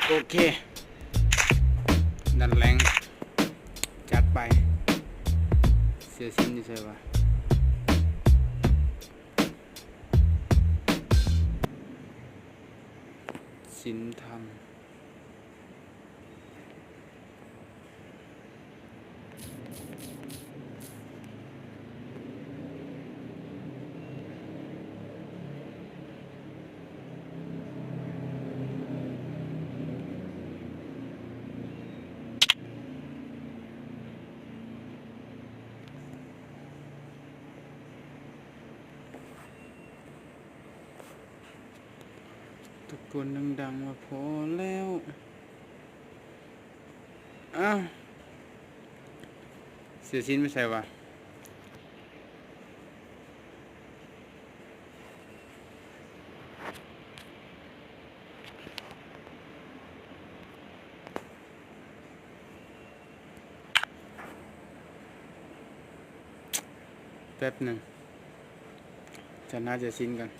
ໂອເຄ ດັດແລ້ງ ຈັດໄປ. ເສື້ອສິ້ນຢູ່ໃສວະ? ສິນທຳ. ຕະໂກນດັງໆວ່າພໍແລ້ວ. ອ້າວ ເສື້ອສິ້ນໄປໃສວະ? ແປັບໜຶ່ງ ຈັດໜ້າເສື້ອສິ້ນກ່ອນ.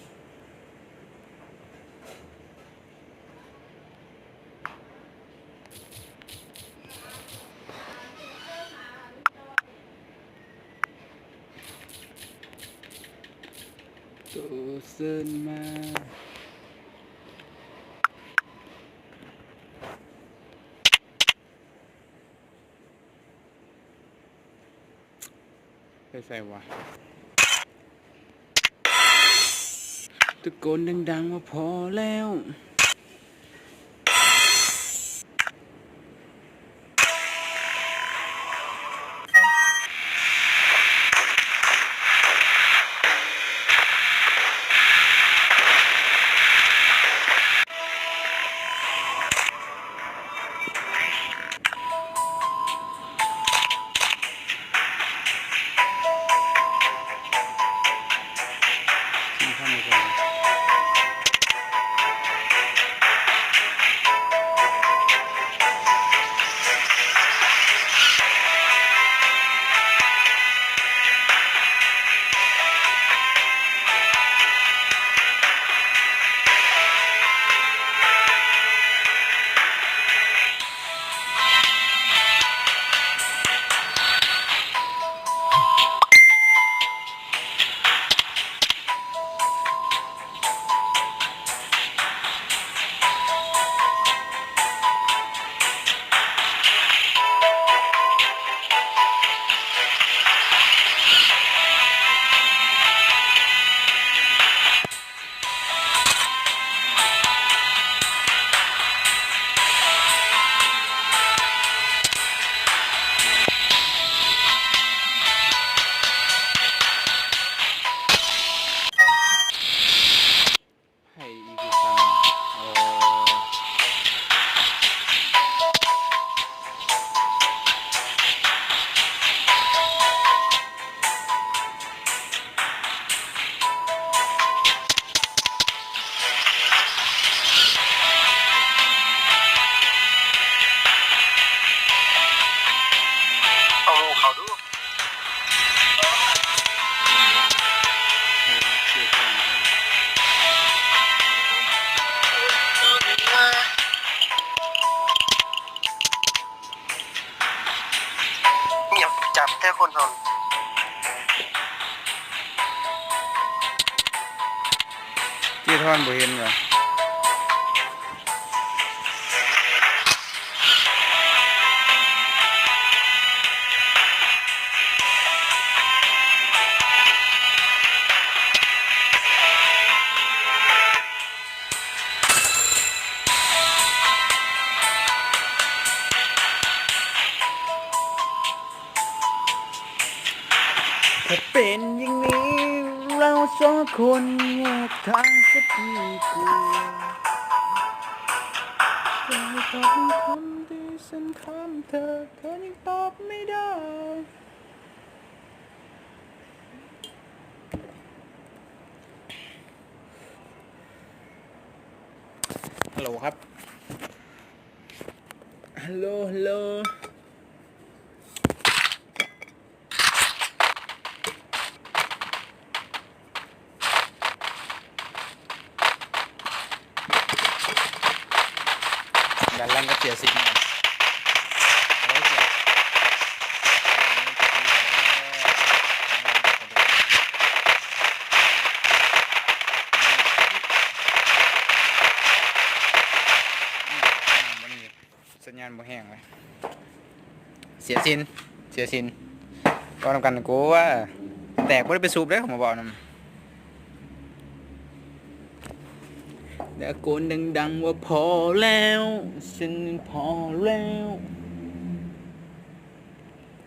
ໂຕເຊີນມາ. ໄປໃສວະ? ຕະໂກນດັງໆວ່າພໍແລ້ວ. ໃຜອີກຄືກັນ? ໂອ້ ເອົາເຂົ້າດູ. ງຽບຈັດແທ້ຄົນເຮົາ. ເຈ້ທອນບໍ່ເຫັນຫວາ? ຖ້າເປັນຢ່າງນີ້ ເຮົາສອງຄົນແຍກທາງກັນດີກວ່າ. ຢາກໃຫ້ຕອບໃນຄຳທີ່ສັນຖາມເທື່ອ ເທື່ອຍັງຕອບໄມ່ໄດ້. ຮັລໂຫຼຄັບ ຮັລໂຫຼ ຮັລໂຫຼ. ເ ການລັນກັບເສຍສິນ ສັນຍານບໍ່ແຮງເລີຍ. ເສຍສິນ ເສຍສິນ ເວົ້ານຳກັນກວ່າ ແຕກບໍ່ໄດ້ໄປສູບເດ້ ມາເວົ້ານຳ ແລ້ວໂກນດັງໆວ່າພໍແລ້ວ ຊັ້ນພໍແລ້ວ.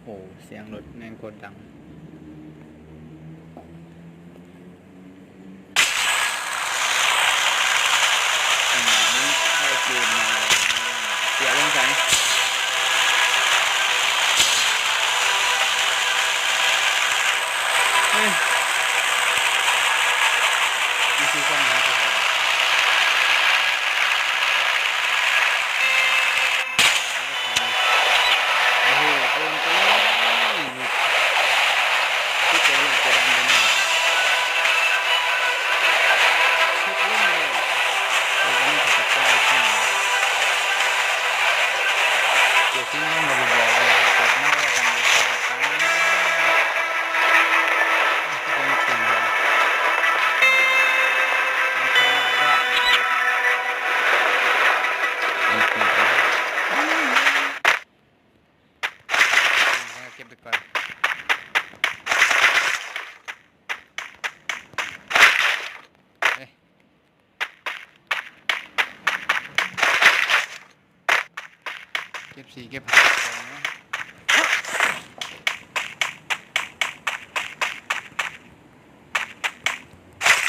ໂອ້ ສຽງລົດແມ່ງໂຄດດັງ. ຈັງຫວະນີ້ເຂົ້າເກມມາແລ້ວ ເສຍລົງໃສ ເຮີ້ຍ ວິທີສ້າງຫາ ໂອ້ໂຫ ເບິ່ງຕົວນີ້ ຄືຕົວຫຼາຍຕົວດຳຕົວນີ້ ເຊັດລົງເລີຍ ຕົວນີ້ເຂົາກໍປ່ອຍຂຶ້ນ ຕົວຈິງມັນບໍ່ໄດ້ບອກເລີຍ ເປີດມາເວົ້າກັນ ເກັບໄປກ່ອນ ເອີ ເກັບສີ່ເກັບຫ້າກ່ອນເນາະ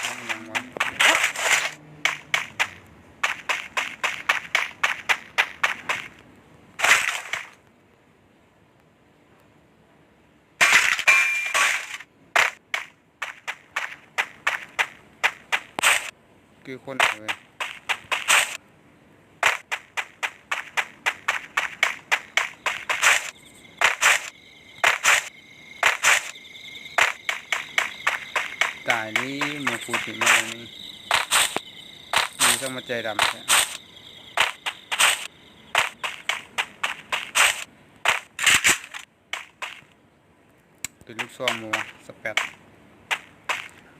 ຍັງຫຍັງວະ? ຄືຄົນເອີຍ ຕາຍນີ້ ໝູ່ຄູທີ່ມານີ້ ມີຕ້ອງມາໃຈດຳແທ້. ເປັນລູກຊອງບໍ່ວະ ສະແປັດ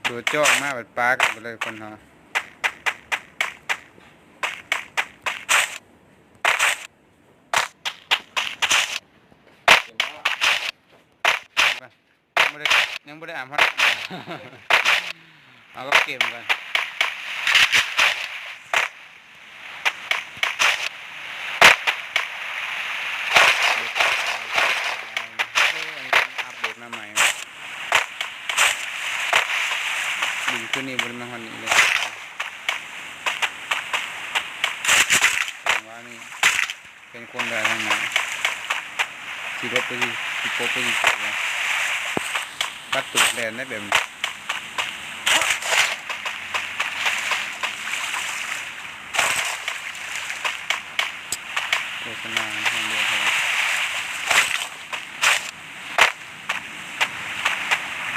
ໂດດຈ່ອງມາບັດປາກັນໄປເລີຍຄົນເຮົາ ຍັງບໍ່ໄດ້ ຍັງບໍ່ໄດ້ອາບນ້ຳ ເອົາກັບເກມກ່ອນ. ເອີ ອັນນີ້ອັບເດດມາໃໝ່ ດິນຄືນນີ້ບໍ່ໄດ້ມາຮອດນີ້ເລີຍ ຫວັງວ່ານີ້ ເປັນຄົນໃດທາງນັ້ນ ຊິລົບໄປ ຊິປົບໄປຊິເສຍ ປັດຕູດແລ່ນໄດ້ແບບນີ້ ໂຄສະນາໃຫ້ເລືອກເທົ່າໃດ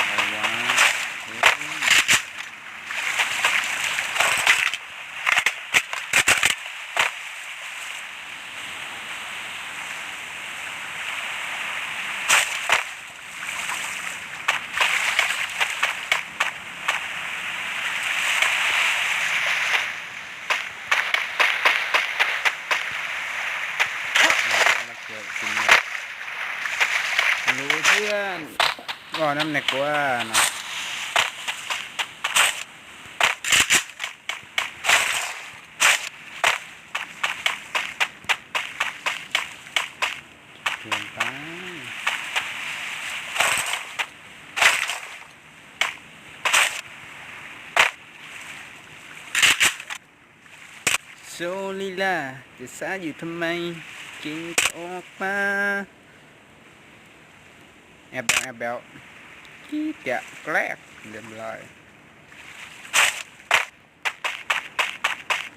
ເອົາວະ ເອີ. ມາ ມາເທີ່ຽວກິນເນາະ ຮູ້ເພື່ອນ ເວົ້ານຳແດ່ກວ່າເນາະ. ເກີນໄປ ໂຊລີລາ ຈະຊ້າຢູ່ທຳໄມ ກິນກໍອອກມາ ແອບແບວ ແອບແບວ ກີດກະແກລກ ຮຽບຮ້ອຍ.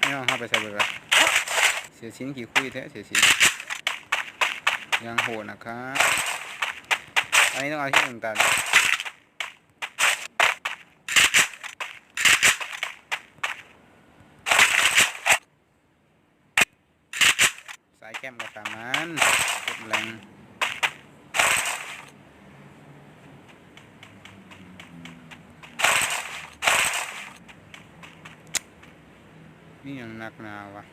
ອ້າວ ເຮົາໄປໃສເບິດວະ? ເສຍສິນຂີ້ຄຸຍແທ້ ເສຍສິນ ຍັງໂຫດນະຄັບ ອັນນີ້ຕ້ອງເອົາທີ່ໜຶ່ງຕັນ. ໂ ສາຍແຄມກໍຕາມນັ້ນ ເກັບແລງ ມີຫຍັງໜັກໜາວະ?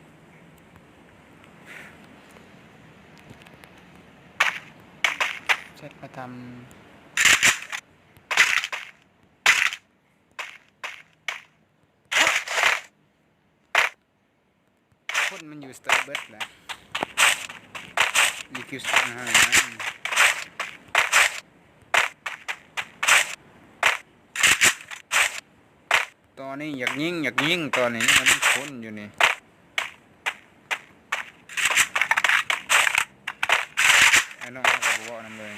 ແຊັດມາທຳ ຄົນມັນຢູ່ໃສເບິດລະ ອີຄິວສາມຫ້ານະ. ຕອນນີ້ຢາກຍິງ ຢາກຍິງ ຕອນນີ້ຍັງມີຄົນຢູ່ນີ້ ໄອ້ນ້ອງເຮົາກໍບໍ່ເວົ້ານຳເລີຍ.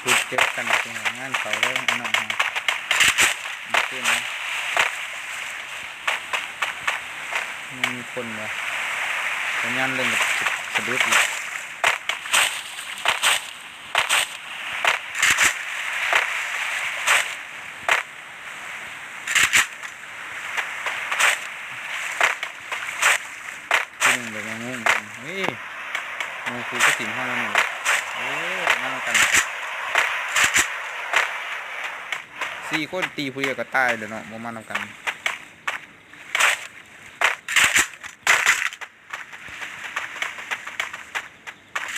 ພຸດເຈີກັນ ໄປຫາງານເຂົາເດີ ນ້ອງເຮົາ ມື້ຄືນນີ້ ຍັງມີຄົນບໍ່? ສັນຍານເລີ່ມສະດຸດແລ້ວ. ທີໜຶ່ງແບບງງໆ ເອີຍ ໝູ່ຄູ່ກໍຖິ້ມເຮົາແລ້ວນີ້ ເອີຍ ມານຳກັນ ສີ່ຄົນ ຕີຜູ້ດຽວກໍຕາຍແລ້ວເນາະ ບໍ່ມານຳກັນ.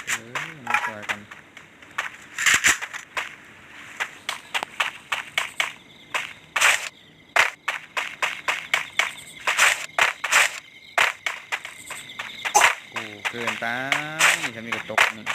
ເອີ ມາຊ່ອຍກັນ ໂອ້ ເກີນໄປ ທຳນີ້ກໍຕົກນີ້.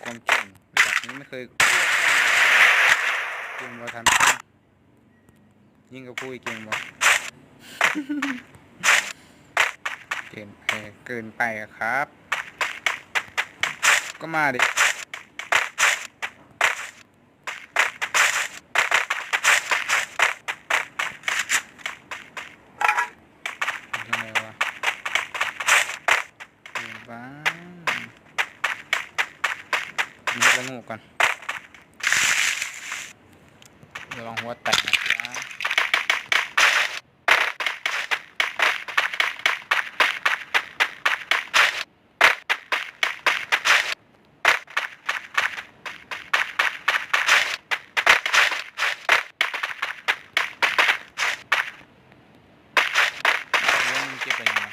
ຄວາມເກັ່ງ ແບບນີ້ໄມ່ເຄີຍ ເກັ່ງບໍ່ທັນ ຍິງກັບກູອີກ ເກັ່ງບໍ່? ເກີນໄປ ເກີນໄປຄັບ ກໍມາດິ. ເປັນຈັ່ງໃດວະ? ເປັນຫຍັງ? ເຮັດລະໂງກກ່ອນ ລະວັງຫົວແຕກນະ. ເກັບໄປຫຍັງວະ?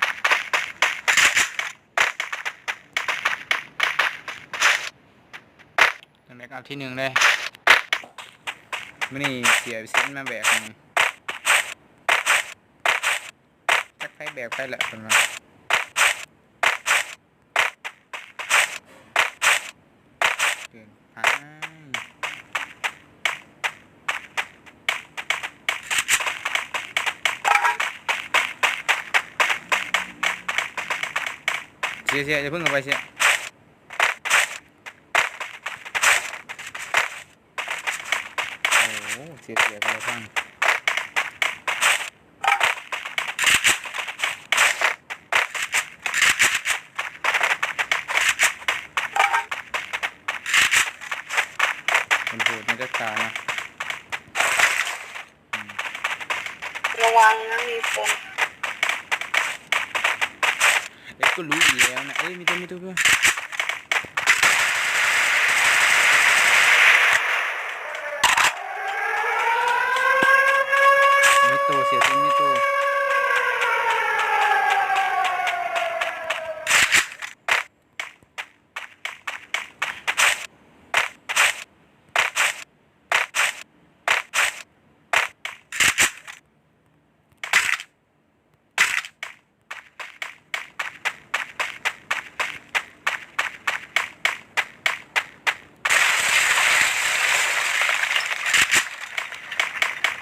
ຕ້ອງໄດ້ເອົາທີໜຶ່ງເລີຍ. ມື້ນີ້ເສຍສິນມາແບກໜຶ່ງ. ຈັກໃຜແບກໃຜແຫຼະເພິ່ນວ່າ. ເກີນໄປ. ເສຍ ເສຍ ຢ່າເພິ່ງເຂົ້າໄປ ເສຍ. ໂອ້ ເສຍ ເສຍ ກໍບໍ່ຟັງ. ເປັນໂຫດໃນຈັກຕາເນາະ. ອືມ ລະວັງນະ ມີຄົນ. ເອີ ກໍຮູ້ຢູ່ແລ້ວນະ. ເອີ ມີຕົວ ມີຕົວ ມີຕົວ. ມີຕົວ ເສຍຊີວິດ ມີຕົວ. ໂ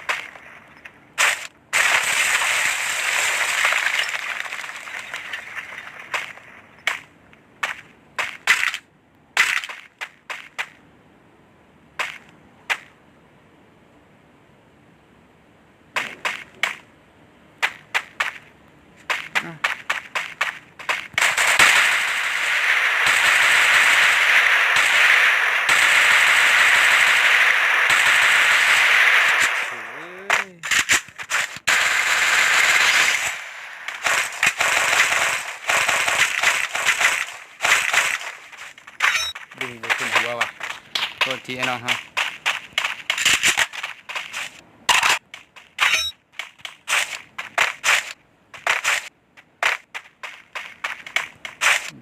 ໄອ້ນ້ອງເຮົາ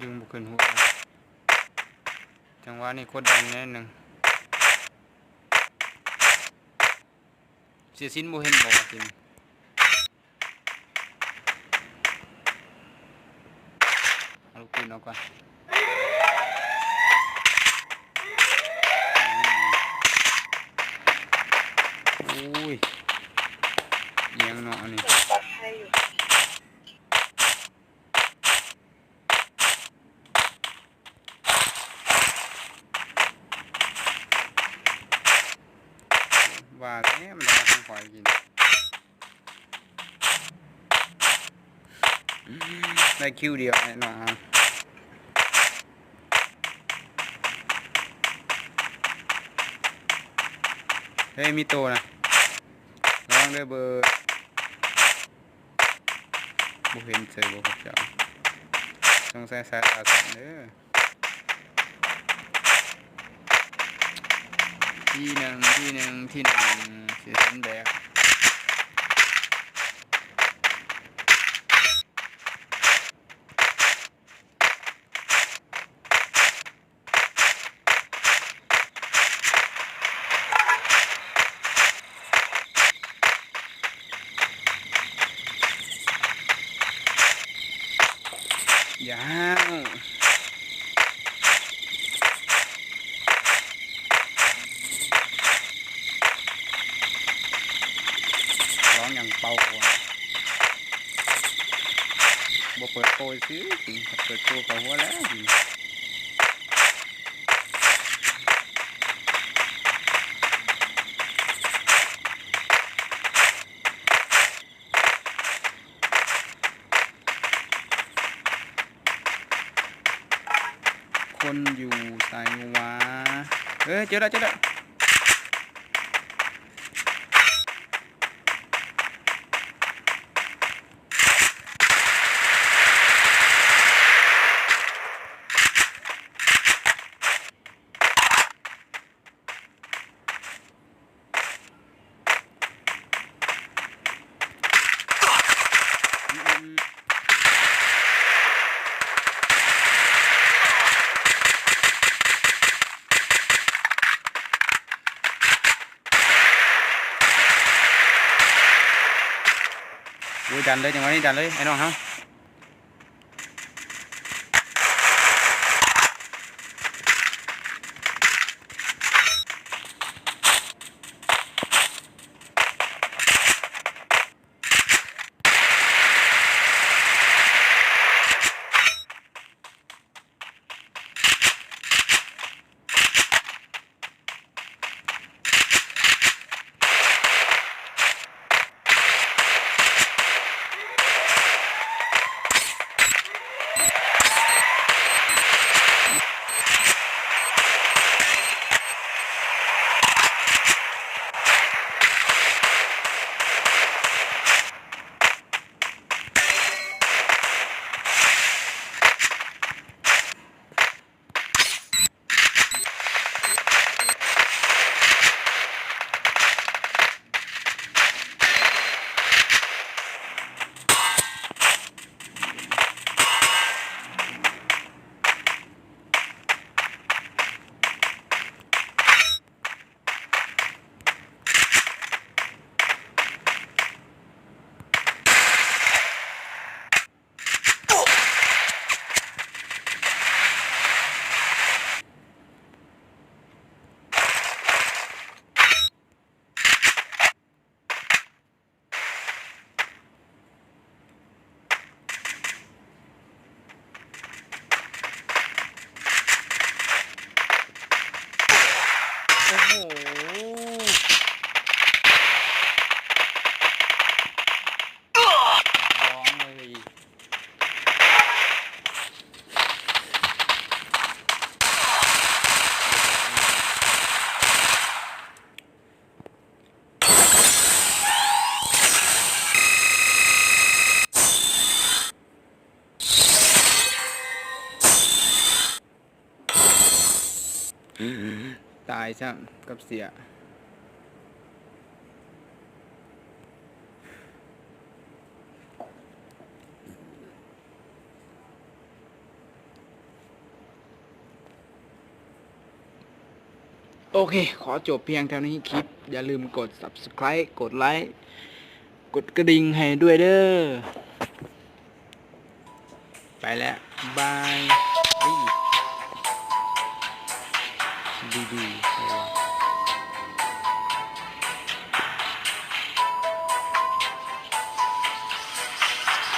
ດຶງບໍ່ຂຶ້ນຫົວ. ຈັງຫວະນີ້ກົດດັນແນ່ໜຶ່ງ. ເສຍສິນບໍ່ເຫັນບໍ່ວ່າຊິ ເອົາລູກປືນອອກກ່ອນ. ໂອ້ຍ ອີຫຍັງເນາະອັນນີ້. ວ່າແລ້ວມັນຈະມາທາງຂ້ອຍກິນ. ໄດ້ຄິວດຽວແນ່ນອນ. ເຮີ້ຍ ມີໂຕນະ ລະວັງເດີເບີດ. ບໍ່ເຫັນເຊີຍບໍ່ພວກເຈົ້າ ສົງໄສສາຍຕາສັ້ນເດີ. ທີໜຶ່ງ ທີໜຶ່ງ ທີໜຶ່ງ ເສຍສິນແບກ. ຢາວ ຮ້ອງຫຍັງເປົ່າ ບໍ່ເປີດໂປຊື່ ເປີດໂປເຂົ້າຫົວແລ້ວ. ຄົນຢູ່ໃສຫວາ? ເອີ ເຈີແລ້ວ ເຈີແລ້ວ. ໂອ້ຍ ດັນເລີຍ ຈັງຫວະນີ້ດັນເລີຍ ໄອ້ນ້ອງເຮົາ. ໂ ຕາຍຊ້ຳກັບເສຍ. ໂອເຄ ຂໍຈົບພຽງເທົ່ານີ້ຄລິບ. ຢ່າລືມກົດ Subscribe ກົດໄລ ກົດກະດິ່ງໃຫ້ດ້ວຍເດີ້. ໄປແລ້ວ ບາຍ ດີໆ.